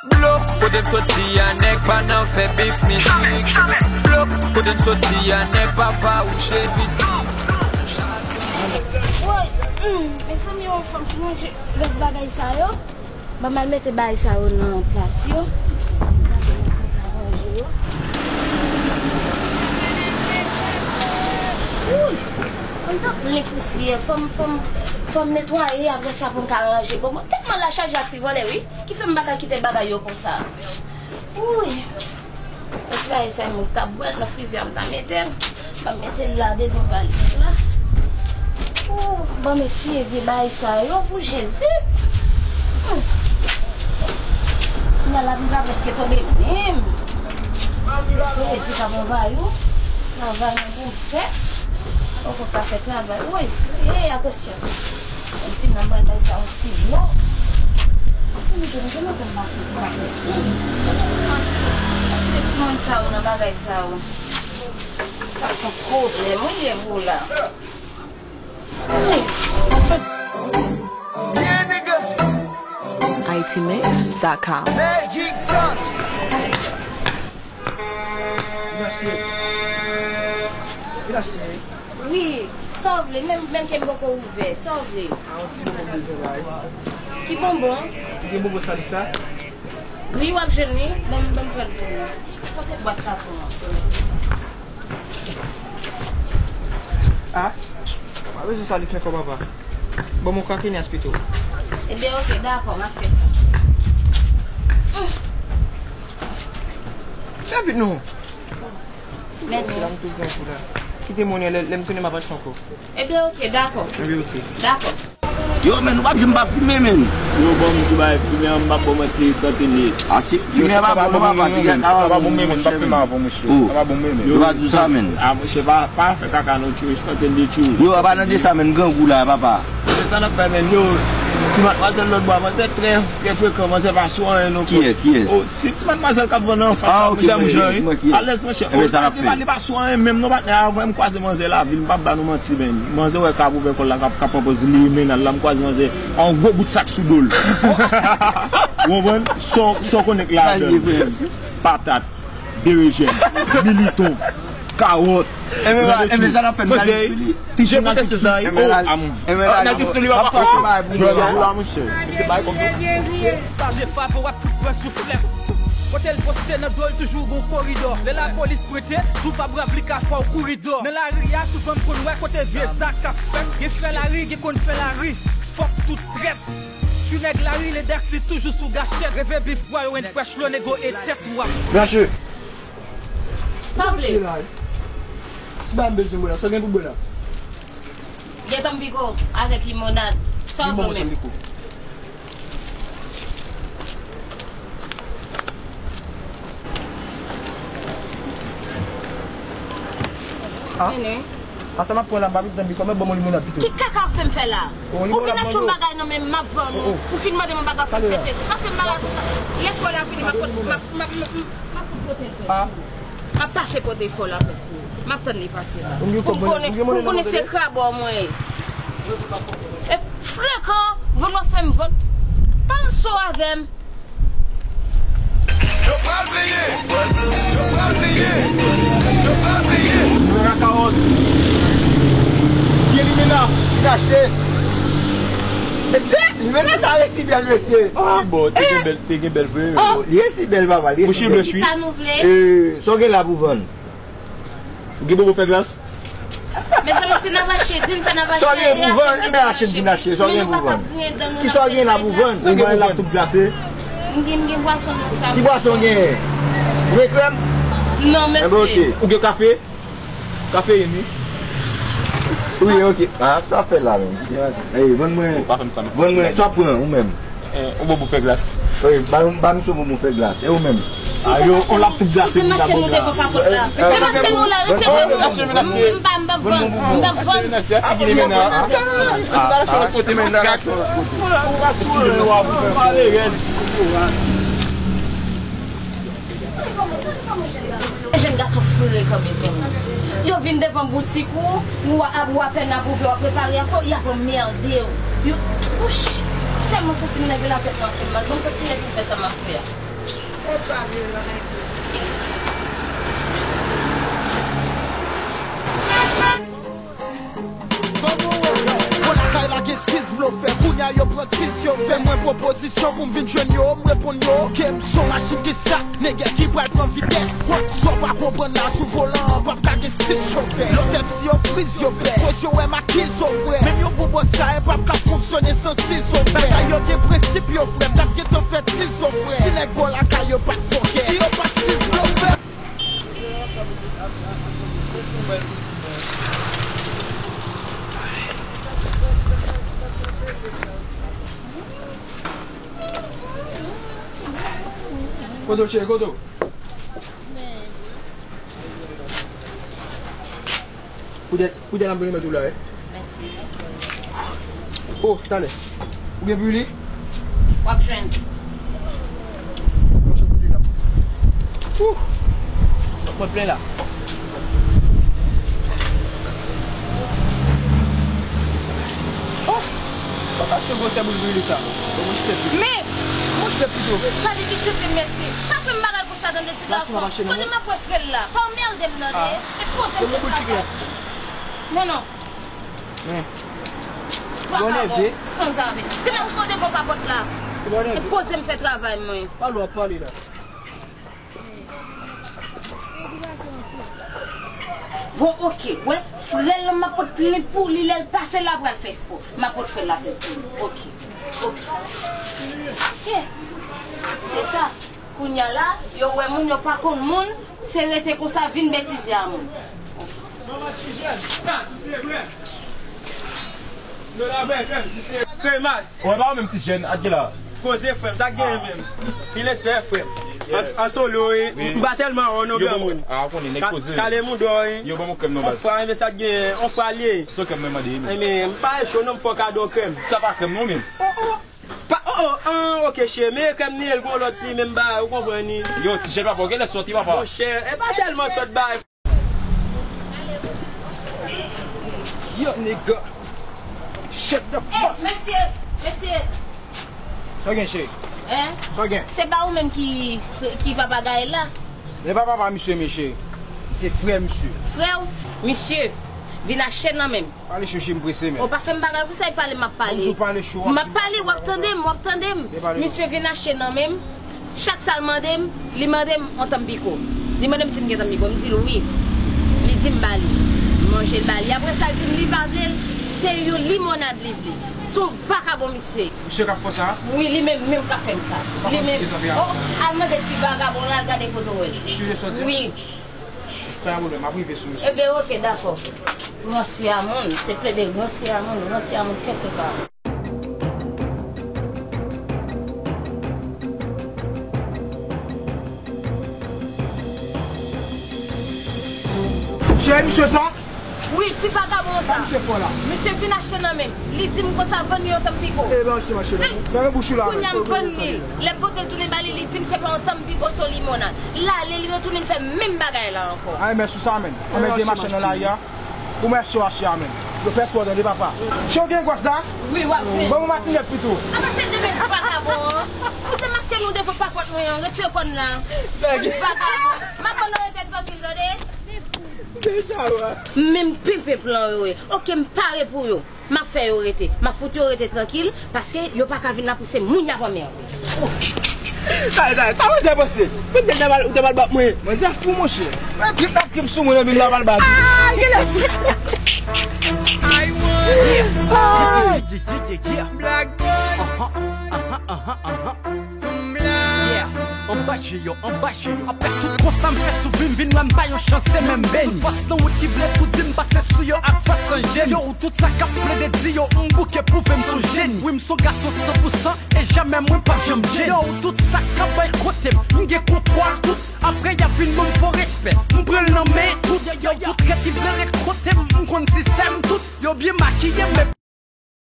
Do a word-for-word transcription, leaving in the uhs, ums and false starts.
Blok, kote m soti a, nèg pa nan fè bif mizik. Blok, kote m soti a, nèg pa fawouche piti. Woy, hmm, mezanmi, yon fanm fin ranje rès bagay sa yo. Ban m al mete bagay sa yo nan plas yo. Wouy! Mwen tankou len pousyè, fò m, fò m, fò m netwaye, apre sa pou m ka ranje. Bon, mwen tèlman lachaj a ti vòlè, wi, ki fè m pa ka kite bagay yo konsa. Wouy! Espere se moun k ap bwè l nan frizè a, m ta mete l. M ap mete l la devan valiz la. Oh, ban m eseye vye bagay sa yo pou Jezi. Hmm. Kounye a lapli pa prèske tonbe menm. Se fredi k ap anvayi w. Travay mwen pou m fè. Poko ka fè travay. Woy, hey, atansyon. Mwen fin nan bagay sa yon ti dlo. Mwen fin gen, gen lontan m pa fè ti pase. Mwen di sa. Mete ti moun sa yo nan bagay sa yo. Sa se yon pwoblèm, wi, ye pou la. Haiti Mix dot com. Magic Touch. Vin achte. Vin achte. Wi, sa w vle, menm, menm ke m poko ouvè, sa w vle? A, yon ti bonbon m bezwen la, wi. Ki bonbon? Ou gen bonbon Salisa? Wi, w ap jwenn li. Ban m, ban m pran l pou ou. Pote bwat la pou mwen. A, pa bezwen Salisa ankò, papa. Ban m yon kakenyas pito. Ebyen, oke, dakò, m ap fè sa. Fè vit non. Mèsi. Kite monnen, lè, lè m tounen, m ap achte ankò. Ebyen, oke, dakò. Ebyen, oke. Dakò. Yo, men, nou p ap janm pa fimen, men. Yo, bon, m di bay fimen an, m p ap ba w manti, e sante l ye. A, si, fimen an pa bon, papa, sigarèt la pa bon, monchè, men. Sa pa bon, men, men, m p ap fimen avè w, monchè. Sa pa bon, men, men. Yo pa di sa, men. A, monchè, pa, pa fè kaka, non, tchou, e sante l ye, tchou. Yo, pa nan de sa, men, grangou la, papa. Men sa n ap fè, men, yo, ti madmwazèl lòt bò a, manzè trè, trè frekan, manzè pa sou anyen, non. Kiyès, kiyès? Ti, ti madmwazèl k ap vann anfas la, monchè, bouch lan, wi. Alèz, monchè. Ebyen, sa n ap fè. Li pa sou anyen menm non, patnè. Avan m kwaze manzè lavil, m p ap ba nou manti, men. Manzè wè k ap ouvè kò l la, k ap, k ap pran pòz li renmen l la, m kwaze manzè a, yon gwo bout sak sou do l. Ou konprann? Sa w, sa w konnen k ladan l. Patat, berejèn, militon, kawòt. Ebyen, ebyen, sa n ap fè, nou ale fini. Ti jen pote sou sa, wi. Oh, amou. N a di sou li, papa. Oh, jwè la, monchè. Se bay kòm. Paje favo w ap fout pran souflèt. Kote l poste nan do l toujou gon koridò. Lè lapolis prete, si w pa brav li ka fè w kouri dò. Nan lari a, souvan m konn wè kote vye zak ap fèt. Gen fè lari, gen konn fè lari. Fòk tout trèt. Ti nèg lari, ledas li toujou sou gachèt. Reve bif bwa yo, en fresh lo nego e tèt w ap. Branche. Sa w vle? Ti bagay m bezwen bwè la, sa w gen pou bwè la? Gen tanbiko avèk limonad. Sa w vle menm? Ah. Asa m ap pran la, m pa bezwen tanbiko, men ban m yon limonad pito. Ki kaka w fè m fè la? Ou vin achte yon bagay nan men m, m ap vann ou. Ou fin mande m yon bagay, fè m fè tèt. Pa fè m bagay konsa. Lè fò la vini, m ap, m ap, m ap, m ap, m ap fout pote l. M ap pase pote fò la, men. M ap tann li pase la. Pou m konnen, pou m konnen se krabò mwen ye. E frekan, vann w ap fè m vann. Pa anso avè m. Yo pral bliye. Yo pral bliye. Yo pral bliye. Limena kawòt. Ki limena? Ki achte? Mesye, limena sa resi bèl, mesye. Ah, bon, te gen bèl, te gen bèl vre. Oh, li resi bèl, papa, li resi bèl. Ki sa nou vle? E, sa w gen la pou vann? Ou gen bonbon fè glas? Mezanmi, si n ap achte, di m sa n ap achte. Sa w gen pou vann? Enben achte, di m achte. Sa w gen pou vann? Ki sa w gen la pou vann? Ou gen la tout glase? M gen, m gen bwason nan sa. Ki bwason w genyen? Ou gen krèm? Non, mesye. Enben, oke. Ou gen kafe? Kafeyin, wi. Wi, oke. Ah, sa fè la menm. Ey, vann mwen. Ou pa fè m sa, non. Vann mwen, sa w pran, ou menm? Eh, yon bonbon fè glas. Wi, ba, ba misye yon bonbon fè glas. E ou menm? A yo, on l ap tout glase, vin la bon glas. Demaske nou la, retire nou. M pa, m pa vann, m pa vann. Figi li mennen an. Malerèz. Jèn gason frekan, mezanmi. Yo vin devan boutik ou, ou a, ou apèn ap ouvè, w ap repare afè w, y ap anmède w. Yo, ouch, tèlman santi m nève la tèt mwen ap fè m mal. Bon, m kontinye vin fè sa m ap fè a. Bon, lakay la gen sis blofè, kounye a yo pran sis yo fè. Mwen pwopozisyon pou m vin jwenn yo, m reponn yo ke m se yon machin ki start, nègè ki pral pran vitès. Wòt, sa w pa konprann la, sou volan an p ap ka gen sis chofè. Lotèp si yo friz yo pè, koz yo wè m ak izo frè. Menm yon bon bòs sa e p ap ka fonksyone san sizo frè. Bagay yo gen prensip yo frè, m t ap gentan fè tizo frè. Si nèg bò lakay yo pa t fòkè, si yo pa t sis blofè. Kote w, cheri, kote w? Poutèt, poutèt m ap vin remèt ou la, wi. Mèsi. Oh, talè. Ou gen pou li? W ap jwenn. Ouh! Mwen plen la. Oh! Papa, se gwosè boul brili sa. Bon, mwen chite pito. Men! Mwen chite pito. Gade ki tete, mèsi. Pa fè m bagay konsa, tande, ti gason. Kote m ap wè frè l la? Pa anmède m, tande. Ah. E poze m fè travay. Non, non. Men. Vakabon, sanzave. Demen ou devan papòt la. E poze m fè travay mwen. Pale w ap pale la. Bon, oke. Wè, frè l lan, m ap pot plent pou li lè l pase la pral fè spò. M ap pot frè l la plent pou li. Oke. Oke. Oke. Se sa. Kounya la, yo wè moun, yo pa konn moun, se rete konsa, vin betize a moun. Manman ti jèn, sa si se vre. Yo la vre, frè m, si se vre. Kremas. Ou wè pa ou menm ti jèn, ak gen la. Koze frè m, sa k genyen menm? Pil respè frè m. An, an solo, wi. Wi. M pa tèlman wè w non granmoun. Ah, ou konnen, nèg koze. Kale mouda w, wi. Yo ban m krèm non baz. On fwa, men sa k genyen, on fwa l ye. Se krèm mwen mande, wi. Enben, m pa cho non, m fè w kado krèm. Sa pa krèm non menm. Oh, oh. Pa, oh, oh, ah, oke, cheri, men krèm ni, l gon lòt li menm bagay, ou konprann li. Yo, ti jèn papa, ou genlè sòti, papa. Monchè, e pa tèlman sòt bagay. Yo, nigga. Shut the fuck. Eh, mesye, mesye. Sa gen, cheri? Hein? Sa gen? Se pa ou menm ki, ki papa Gaël la? Se pa papa misye, men cheri. Se frè misye. Frè w? Misye, vin achte nan men m. Pale cho, cheri, m prese, men. Ou pa fè m bagay konsa, e pale m ap pale. Ban m di w pale cho, w ap di m pale. M ap pale, w ap tande m, w ap tande m. Misye vin achte nan men m. Chak sa l mande m, li mande m yon tanpiko. Li mande m si m gen tanpiko. M di l wi. Li di m ba li. M manje l ba li. Apre sa, l di m li pa vle l. Se yon limonad li vle. Se yon vakabon misye. Misye k ap fè sa? Wi, li menm, menm k ap fè m sa. Li menm. Oh, al mande ti vakabon la, al gade kote w wè l. Misye sòti? Wi. Pa gen pwoblèm, m ap rive sou misye. Ebyen, oke, dakò. Ransè a moun, se plede ransè a moun, ransè a moun fè fè pa. Cheri, misye sa? Wi, ti vakabon sa. Sa misye fè la? Misye vin achte nan men m. Li di m konsa vann li yon tanpiko. E ba misye mache la. Fèmen bouch ou la. Kounya m vann li. Lè m pote l tounen ba li, li di m se pa yon tanpiko, se yon limonad. L ale, li retounen, l fè menm bagay la ankò. Ay, men sou sa menm. Anmède machann nan lari a. Pou mwen achte w achte a menm. Yo fè espò tande papa. Cho gen gwòs la? Wi, w ap jwenn. Ban mwen matinèt pito. Apa se demen vakabon an. Fout demaske nou devan papòt mwen an. Retire kòn la. Fout vakabon. M ap ban nou rete trankil tande. Menm penpen plan yo ye. Oke, m pare pou yo. M ap fè yo rete. M ap fout yo rete trankil, paske yo pa ka vin la pou se moun y ap anmède. Talè, talè, sa manzè panse? Manzè, ou ta pral, ou ta pral bat mwen. Manzè fou, monchè. Mwen trip n ap trip sou mwen, epi l ta pral bat. Ah, genlè. Black boy. Yeah, anba je yo, anba je yo. Apre tout konsa m fè sou vi m, vin wè m pa yon chans, se menm beni. Tout fòs nan wout ki vle tou di m pase sou yo ak fòs san jeni. Yo, ou tout sa k ap plede di yo, m bouke pwouve m s on jeni. Wi, m s on gason san pou san, e jamè mwen p ap janm jeni. Yo, ou tout sa k ap bòykote m, m gen kontwòl tout. Apre y ap vin ban m fo respè, m pran l nan men tout. Yo, tout rèd ki vle ret kote m, m konn sistèm tout. Yo byen makiye m, men